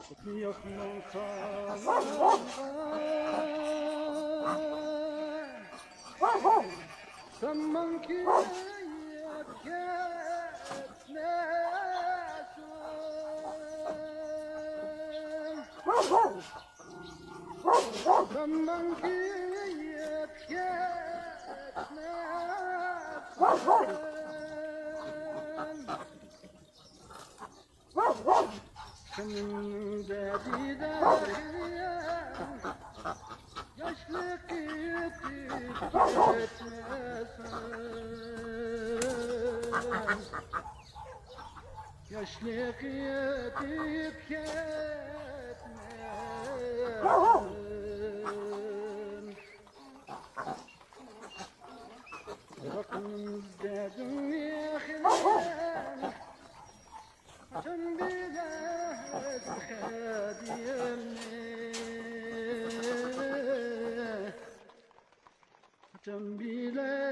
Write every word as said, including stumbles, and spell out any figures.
يوقنىڭ ساغلىقىغا سامانكى يەتكەتمەسۇن. سامانكى يەتكەتمەسۇن. كۆڭلۈمدە دىدارىڭ ياشلىق يېتىپ كەتمەسۇن. ياشلىق يېتىپ كەتمەسۇن. باقمىز دەردىڭنى خىيال. قاچان بىلەرسىز خەدىمنى؟ قاچان بىلەر